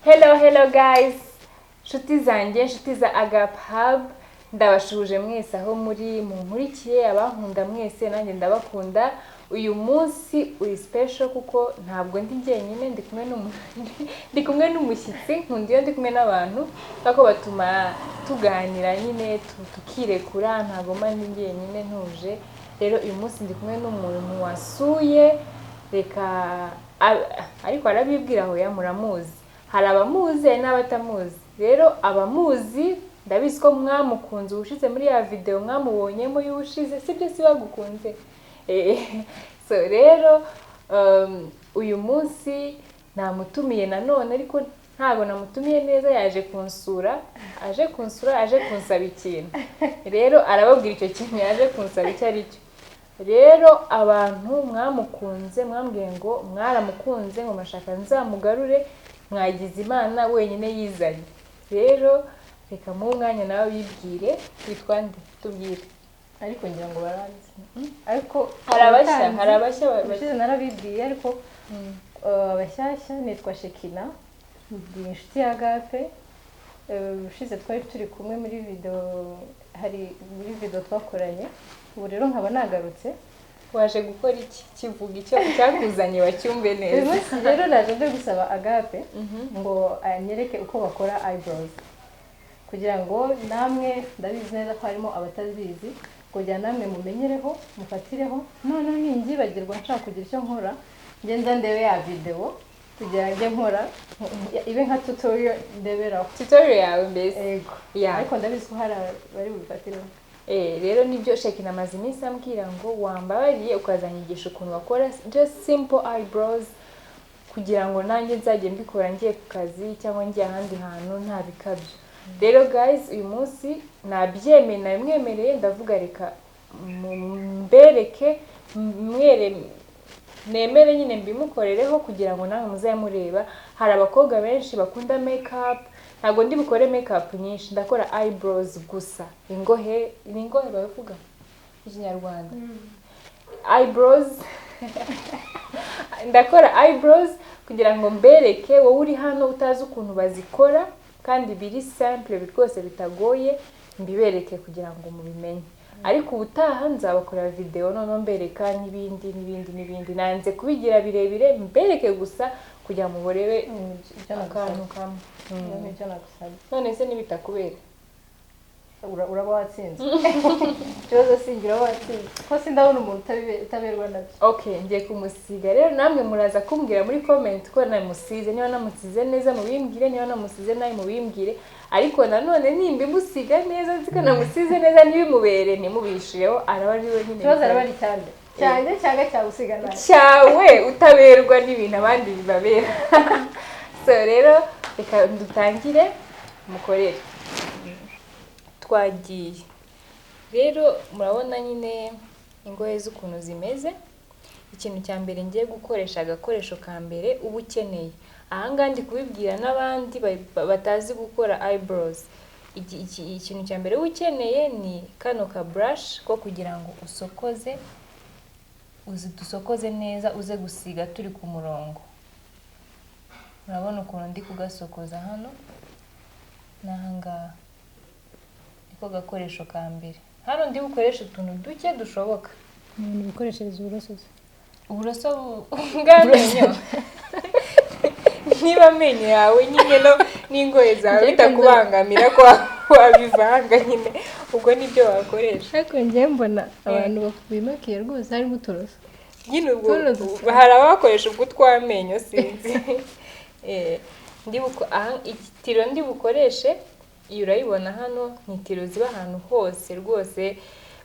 Hello, hello guys, nshuti zanjye, nshuti za Agape Hub, ndabashuhuje mwese aho muri munkurikiye. Abankunda mwese, nanjye ndabakunda. Uyu munsi uri special kuko ntabwo ndi jyenyine, ndi kumwe n'umushyitsi. Nkunda iyo ndi kumwe n'abantu kuko batuma tuganira nyine tukirekura, ntabwo mba ndi jyenyine ntuje. Rero uyu munsi ndi kumwe n'umuntu wasuye, reka ariko arabibwira. Hoya, muramuzi, hari abamuzi, hari n'abatamuzi. Rero abamuzi, ndabizi ko mwamukunze ubushize muri ya video mwamubonyemo y'ubushize, sibyo? Si bagukunze? So rero uyu munsi namutumiye nanone, ariko ntabwo namutumiye neza, yaje kunsura, aje kunsura, aje kunsaba ikintu. Rero arababwira icyo kintu yaje kunsaba icyo ari cyo. Rero abantu mwamukunze, mwambwiye ngo mwaramukunze, ngo mashaka nzamugarure, mwagize Imana, wenyine yizanye. Rero reka muhe umwanya nawe wibwire. Witwa nde? Tubwire. Ariko ngira ngo baranzi, ariko Hari abashya. abatanzi, Hari abashya ubushize narabibwiye, ariko abashyashya, nitwa Shekina, ndi inshuti ya Agape. Ubushize twari turi kumwe muri video, hari muri video twakoranye. Ubu rero nkaba nagarutse. Waje gukora iki? Kivuga icyo cyakuzanye bacyumve Uyu neza. munsi rero naje nje gusaba Agape ngo anyereke uko bakora eyebrows, kugira ngo namwe, ndabizi neza ko harimo abatazizi, kugira namwe mumenyereho, mufatireho. Noneho ninbyibagirwa nshaka kugira icyo nkora, ngenda ndebe ya video kugira njye nkora, ibe nka tutorial ndeberaho. Tutorial yawe mbese. Yego. Ariko ndabizi ko hari abari bubifatireho. Rero nibyo, Shekina amaze iminsi ambwira ngo wambabariye ukazanyigisha ukuntu bakora just simple eyebrows, kugira ngo nanjye nzajye mbikora ngiye ku kazi cyangwa ngiye ahandi hantu nta bikabyo. Rero guys, uyu munsi nabyemeye, nabimwemereye, ndavuga reka mbereke, mwere nemere nyine mbimukorereho kugira ngo namwe muzabe mureba. Hari abakobwa benshi bakunda makeup. Ntabwo ndi bukore makeup nyinshi, ndakora eyebrows gusa, ingohe. Ni ingohe babivuga mu Kinyarwanda? Eyebrows. Ndakora eyebrows kugira ngo mbereke wowe uri hano utazi ukuntu bazikora, kandi biri simple rwose, bitagoye, mbibereke kugira ngo mubimenye. Ariko ubutaha nzabakorera video noneho mbereka n'ibindi n'ibindi n'ibindi. Nanze kubigira birebire, mbereke gusa kugira ngo murebe Ibyo akantu nagusabye. kamwe. Ibyo nagusabye. None se nibitakubera? Uraba watsinze. Ikibazo singira, uraba watsinze ko sindabona umuntu utaberwa nabyo. Okay, ngiye kumusiga. Rero namwe muraza kumbwira muri comment ko namusize. Niba namusize neza mubimbwire, niba namusize nabi mubimbwire. Ariko nanone nimba imusiga neza, nzi ko namusize neza, ntibimubere, ntimubishireho, araba ari we nyine. Ikibazo araba ari cyane cyane cyangwa cyagusiga nabi. Cyawe utaberwa n'ibintu abandi bibabera. So rero reka dutangire mukorere. Twagiye. Rero murabona nyine ingohe z'ukuntu zimeze. Ikintu cya mbere ngiye gukoresha, agakoresho ka mbere uba ukeneye, ahangaha ndi kubibwira n'abandi batazi gukora eyebrows. Ikintu cya mbere uba ukeneye ni kano ka brush ko kugira ngo usokoze, uzi dusokoze neza, uze gusiga turi ku murongo. Murabona ukuntu ndi kugasokoza hano n'ahangaha. Niko gakoresho ka mbere. Hano ndi bukoreshe utuntu duke dushoboka. Ni ibikoreshereza uburoso se? Uburoso bw'amenyo. Niba amenyo yawe nyine no n'ingohe zawe Njye bitakubangamira ko wabivanga nyine, ubwo nibyo wakoresha. Ariko njyewe mbona abantu bimakiye rwose harimo uturoso. Nyine ubwo Tuno dusa. Hari abakoresha ubwo utw'amenyo, sinzi. Aha itiro ndi bukoreshe, iyi urayibona hano, ni itiro ziba ahantu hose rwose,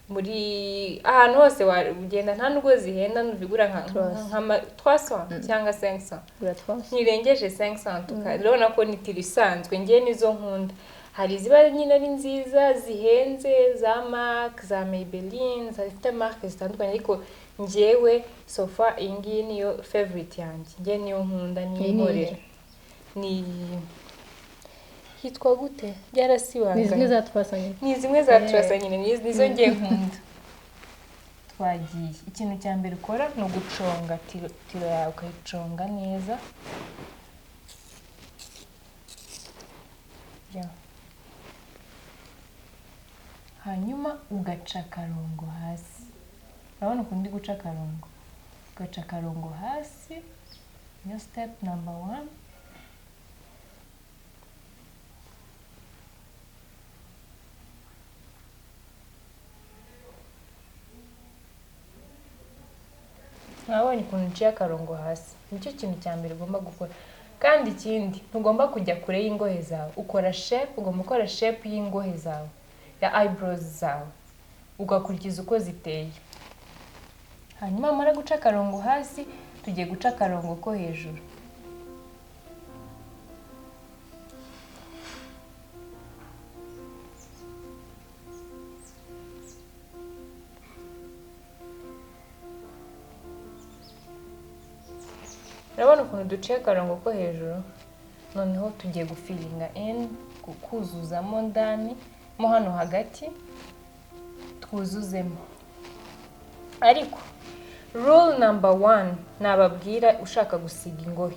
muri ahantu hose wagenda. Nta nubwo zihenda, nubigura nka Trois. nka 300 cyangwa 500. Gura twose. Ntirengeje 500. Urabona ko ni tiro isanzwe, ngewe nizo nkunda. Hari iziba nyine ari nziza zihenze, za MAC, za Maybelline, zifite marque zitandukanye, ariko ngewe so far iyi ngiyi niyo favorite yanjye, ngewe niyo nkunda, niyo Iyi ni nkorera. iyihe? Ni hitwa gute? Ni Byarasibanganye. zimwe za twasanye. Ni zimwe za turasa nyine, nizo ngiye nkunda. Twagiye. Ikintu cya mbere ukora ni uguconga tiro, tiro yawe ukayiconga neza. Ugaca akarongo hasi. Urabona ukuntu ndi guca akarongo? Ugaca akarongo hasi, niyo step number 1. Mwabonye ukuntu uciye akarongo hasi, nicyo kintu cya mbere ugomba gukora. Kandi ikindi, ntugomba kujya kure y'ingohe zawe. Ukora shape, ugomba gukora shape y'ingohe zawe, ya eyebrows zawe, ugakurikiza uko ziteye. Hanyuma wamara guca akarongo hasi, tugiye guca akarongo ko hejuru. Urabona ukuntu duciye akarongo ko hejuru? Noneho tugiye gufilinga in, kuzuzamo ndani, mo hano hagati twuzuzemo. Ariko rule number 1 nababwira ushaka gusiga ingohe,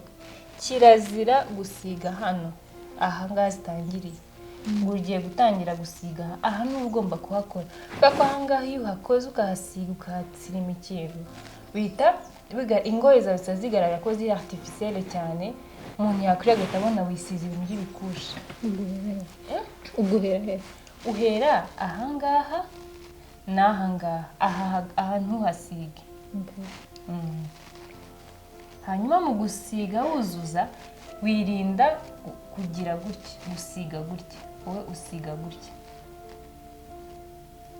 kirazira gusiga hano aha ngaha zitangiriye. Ngo ugiye gutangira gusiga aha, ni ugomba kuhakora, kubera ko aha ngaha iyo uhakoze ukahasiga ukahatsirima ikintu, bihita ingohe zawe ziba zigaragara ko ziri artificielle cyane, umuntu yakureba agahita abona wisize ibintu by'ibikusha. Ubwo uhera he? Uhera aha ngaha n'aha ngaha, aha ntuhasige. Hanyuma mu gusiga wuzuza, wirinda kugira gutya, gusiga gutya, wowe usiga gutya.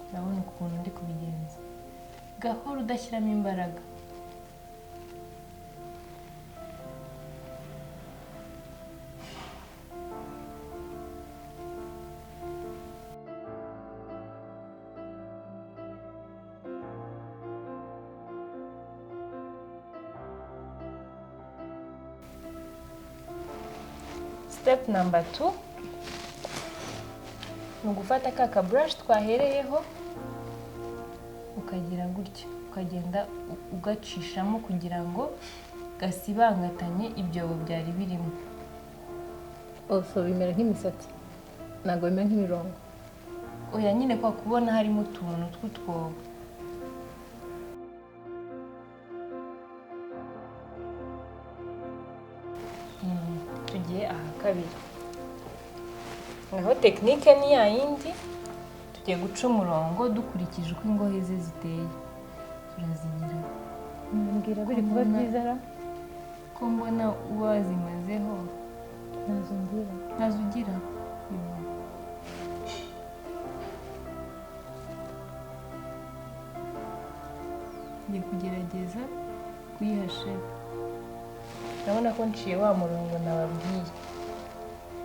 Urabona ukuntu ndi kubigenza, gahoro udashyiramo imbaraga. Step number 2 ni ugufata ka ka brush twahereyeho, ukagira gutya, ukagenda ugacishamo kugira ngo gasibangatanye ibyobo byari birimo. Also bimera nk'imisatsi, ntabwo bimera nk'imirongo. Oya nyine kwa kubona harimo utuntu tw'utwobo. Tugiye aha kabiri, naho tekinike ni ya yindi, tugiye guca umurongo dukurikije uko ingohe ze ziteye. Turazigira. Mbwira biri kuba byiza ra? Ko mbona wazimazeho. Ntazo ngira. Ntazo ugira? Ngiye kugerageza kuyiha shape. Urabona ko nciye wa murongo nababwiye.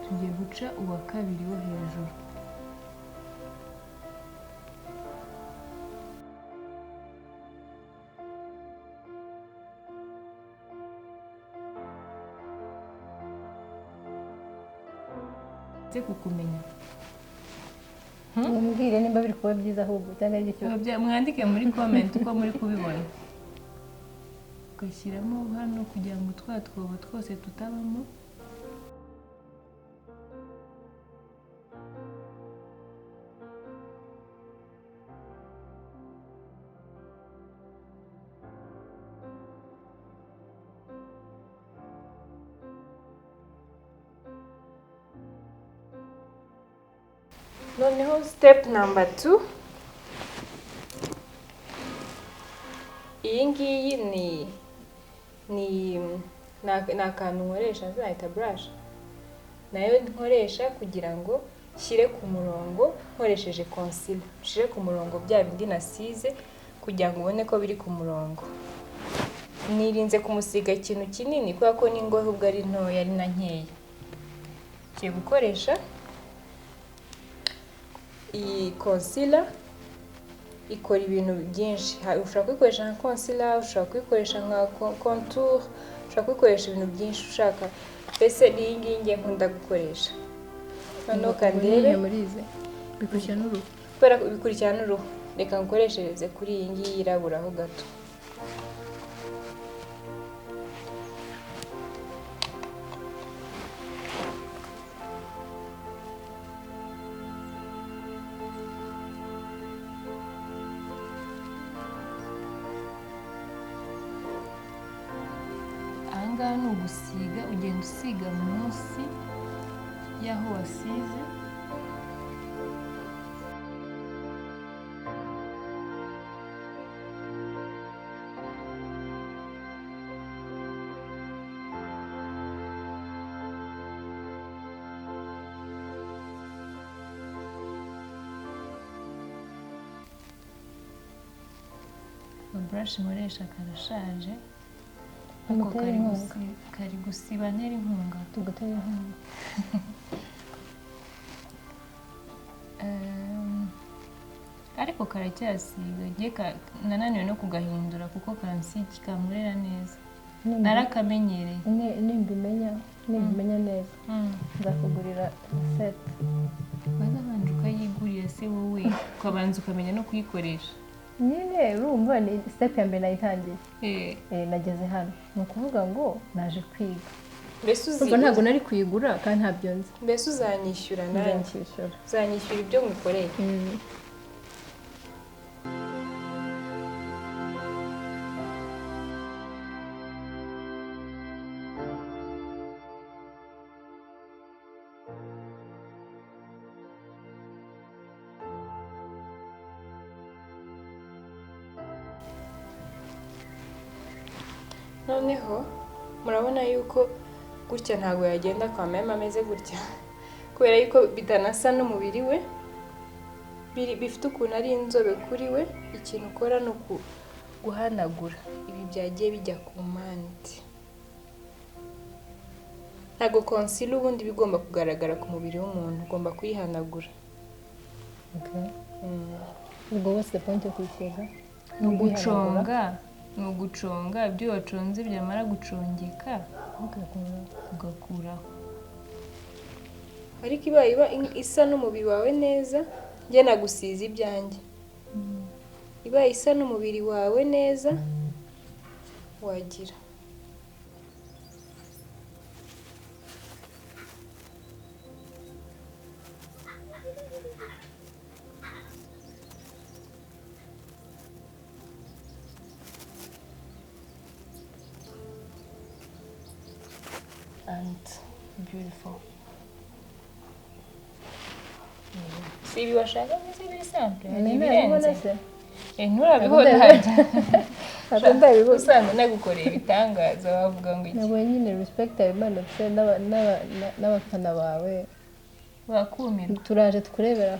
Tugiye guca uwa kabiri wo hejuru. Nze kukumenya. Mumbwire nimba biri kuba byiza ahubwo cyangwa ari icyo. Mwandike muri comment uko muri kubibona. Ugashyiramo hano kugira ngo twa twobo twose tutabamo. Noneho step number 2, iyi ngiyi ni akantu nkoresha, nzahita brush nayo nkoresha kugira ngo nshyire ku murongo nkoresheje concealer, nshyire ku murongo bya bindi nasize kugira ngo ubone ko biri ku murongo. Nirinze kumusiga ikintu kinini kubera ko n'ingohe ubwo ari ntoya ari na nkeya. Ngiye gukoresha iyi concealer, ikora ibintu byinshi. Ushobora kuyikoresha nka concealer, ushobora kuyikoresha nka contour, ushobora kuyikoresha ibintu byinshi ushaka. Mbese iyi ngiyi ngiye nkunda gukoresha. Noneho kandebe bikurikirana n'uruhu. Kubera bikurikirana n'uruhu, reka nkoreshereze kuri iyi ngiyi yiraburaho gato. Ahangaha ni ugusiga, ugenda usiga munsi y'aho wasize. Brush nkoresha karashaje, ariko kari gusiba ntera inkunga. Tugutera inkunga. Ariko karacyasiga, ngiye nananiwe no kugahindura kuko kansiki kamurera neza, narakamenyereye. Nimbimenya neza nzakugurira set. Wazabanje ukayigurira se wowe, ukabanza ukamenya no kuyikoresha. Nyine urumva ni step ya mbere nayitangiye. Nageze hano ni ukuvuga ngo naje kwiga. Mbese uzi ntabwo nari kuyigura kandi ntabyo nzi. Mbese uzanyishyura nanjye? Uzanyishyura ibyo ngukoreye. Noneho murabona yuko gutya ntabwo yagenda kwa mama ameze gutya, kubera yuko bitanasa n'umubiri we, bifite ukuntu ari inzobe kuri we. Ikintu ukora ni guhanagura ibi byagiye bijya ku mpande. Ntabwo concealer ubundi bigomba kugaragara ku mubiri w'umuntu, ugomba kuyihanagura. Ubwo bose point yo kuyisiga ni uguconga. Ni uguconga ibyo waconze byamara gucongeka ugakuraho. Ariko ibaye iba isa n'umubiri wawe neza, njye nagusize ibyanjye. Ibaye isa n'umubiri wawe neza wagira. And beautiful. Si ibi washaka mbese biri simple, hari ibirenze. Nturabibona usanga nagukoreye ibitangaza wavuga ngo iki. Nabonye nyine respect yabimanutse n'abafana bawe bakumirwa. Turaje tukurebera.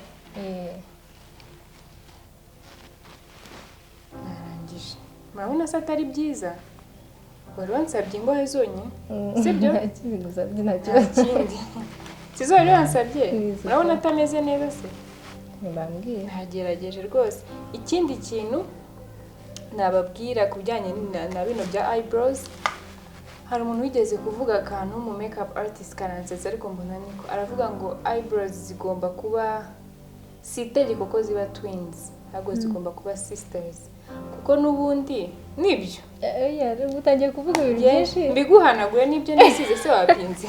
Narangije. Murabona se atari byiza? Wari wansabye ingohe zonyine, sibyo? Nta kindi ngusabye, nta kibazo. Sizo wari wansabye? Urabona atameze neza se? Ntibambwiye. Nagerageje rwose. Ikindi kintu nababwira ku bijyanye na bino bya eyebrows, hari umuntu wigeze kuvuga akantu mu makeup artist karansetsa, ariko mbona niko aravuga ngo eyebrows zigomba kuba, si itegeko ko ziba twins, ahubwo zigomba kuba sisters, kuko n'ubundi nibyo. Utangiye kuvuga ibintu byinshi. Mbiguhanagure nibyo nisize se wapinze.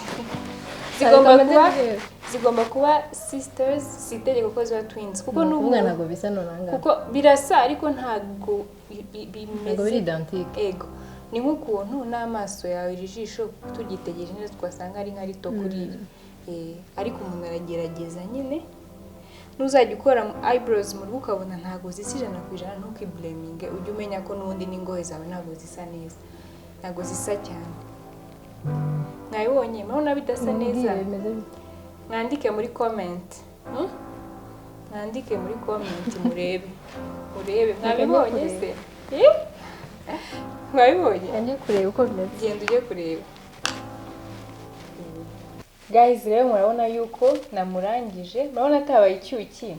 Zigomba kuba sisters, si itegeko ko ziba twins, kuko n'ubu ntabwo bisa nonanga. Kuko birasa ariko ntabwo bimeze, ntabwo biri identique. Ego, ni nk'ukuntu n'amaso yawe iri jisho tugitegereje neza twasanga ari nka rito kuri ariko umuntu aragerageza nyine. Nuzajya ukora eyebrows mu rugo ukabona ntabwo zisa 100%, ntukiblaminge, ujye umenya ko n'ubundi n'ingohe zawe ntabwo zisa neza, ntabwo zisa cyane. Mwabibonye? Murabona bidasa neza? Mwandike muri comment. Mwandike muri comment murebe. Murebe mwabibonye se? Mwabibonye? Ngiye kureba uko bimeze. Genda ujye kureba. Guys, rero murabona yuko namurangije, murabona atabaye icyuki.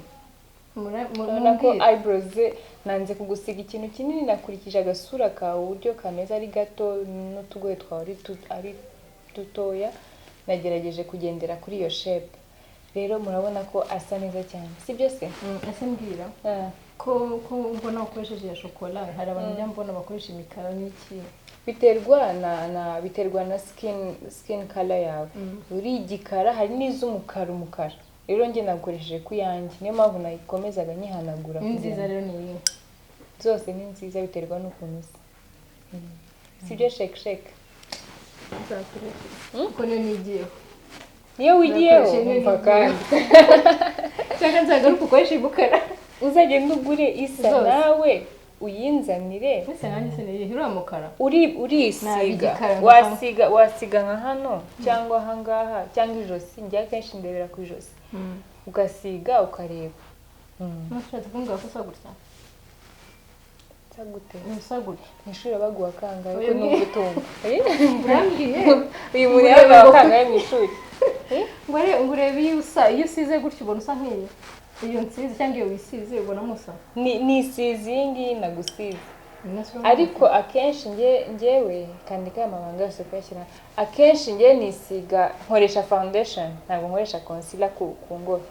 Murabona ko eyebrows nanze kugusiga ikintu kinini, nakurikije agasura kawe uburyo kameze ari gato n'utugoye twawe ari dutoya, nagerageje kugendera kuri iyo shape. Rero murabona ko asa neza cyane, sibyo se? Ese mbwira ko mbona ukoresheje ya shokora, hari abantu njya mbona bakoresha imikara n'iki. Biterwa na biterwa na skin color yawe. Uri igikara, hari n'iz'umukara umukara. Rero njye nakoresheje ku yanjye, niyo mpamvu nayikomezaga nyihanagura. Ni nziza rero ni iyi. Zose ni nziza biterwa n'ukuntu usa. Sibyo shake shake? Nzakoresha kuko niyo nigiyeho. Niyo wigiyeho. Nzakoresha niyo Umva nigiyeho. kandi Cyangwa nzagaruka ukoreshe umukara. Uzagenda ugure isa Zose. nawe uyinzanire. Mbese nanjye se niyihe? Uriya mukara? Urisiga. Nabi igikara nka Wasiga nka hano cyangwa ahangaha cyangwa ijosi. Njya akenshi ndebera ku ijosi, ugasiga ukareba. Ntushatse kumbwira ko usa gutya? Nsa gute? Usa gutya. Mu ishuri baguha kangahe Oya, ko numva utumva? Urambwiye. Uyu muntu yabaga kangahe mu ishuri? Ngo urebe iyo usa, iyo usize gutya ubona usa nk'iyi, iyo nsize cyangwa iyo wisize ubona musa. Nisize iyi ngiyi nagusize, ariko akenshi ngewe kandika aya mabanga yose kuyashyira. Akenshi nge nisiga, nkoresha foundation, ntabwo nkoresha concealer ku ngohe.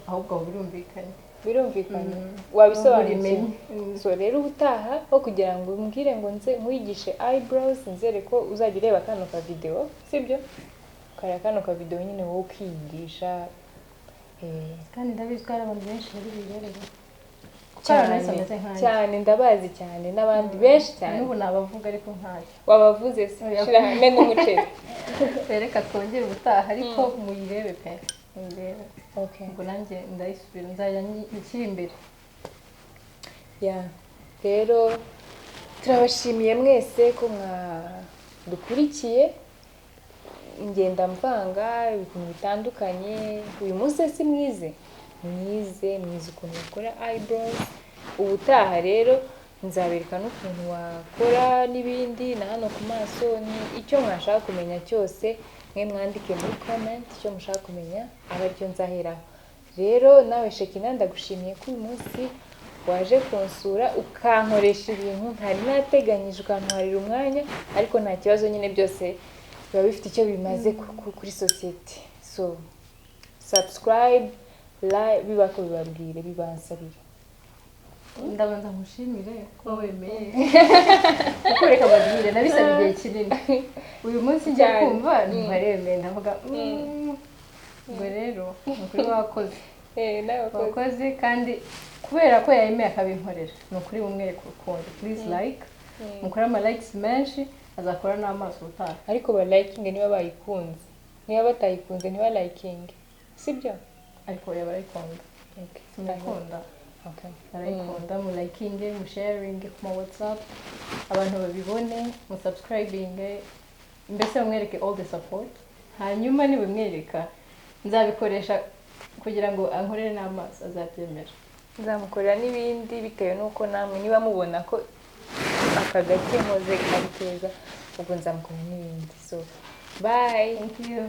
Ahubwo aho birumvikanye. Birumvikanye, wabisobanukiwe. Urimenye. So rero ubutaha aho kugira ngo umbwire ngo nze nkwigishe eyebrows, nzere ko uzajya ureba kano ka video, sibyo? Ukareba kano ka video nyine wowe ukiyigisha. Kandi ndabizi ko hari abantu benshi bari buyirebere kuko hari abantu Cyane. benshi bameze nkanjye. Cyane, ndabazi cyane n'abandi benshi cyane. N'ubu nabavuga ariko ntacyo. Wabavuze se? Oya. Shira hamwe n'umuceri. Reka twongere ubutaha, ariko muyirebe pe, muyirebe. Okay. Ubwo nanjye ndayisubira, nzajya nshyira imbere. Ya, rero turabashimiye mwese ko mwadukurikiye. Ngenda mvanga ibintu bitandukanye uyu munsi. Si mwize mwize ukuntu bakora eyebrows. Ubutaha rero nzabereka n'ukuntu wakora n'ibindi na hano ku maso. Ni icyo mwashaka kumenya cyose, mwe mwandike muri comment icyo mushaka kumenya, aba aricyo nzaheraho. Rero nawe Shekina, ndagushimiye ko uyu munsi waje kunsura, ukankoresha ibintu ntari nateganyije, ukantwarira umwanya, ariko nta kibazo nyine, byose biba bifite icyo bimaze kuri sosiyete. So subscribe, like, bibako bibabwire, bibansabire. Ndabanza nkushimire kuba wemeye, kuko reka babwire, nabisabye igihe kinini. Uyu munsi njya Cyane. kumva numva remeye, ndavuga ubwo rero ni ukuri wakoze. Nawe wakoze. Wakoze, kandi kubera ko yemeye akabinkorera, ni ukuri bumwereka urukundo. Please like, mukore ama likes menshi, azakora n'amaso ubutaha. Ariko barayikinge niba bayikunze, niba batayikunze ntibarayikinge, sibyo? Ariko oya, barayikunda. Okay. Murayikunda. Okay. Barayikunda. Mulayikinge, musharinge ku ma WhatsApp, abantu babibone, musubscribinge, mbese bamwereke all the support. Hanyuma nibimwereka, nzabikoresha kugira ngo ankorere n'amaso, azabyemera. Nzamukorera n'ibindi bitewe n'uko namwe niba mubona ko aka gake nkoze ari keza, ubwo nzamukorera n'ibindi. So bye. Thank you.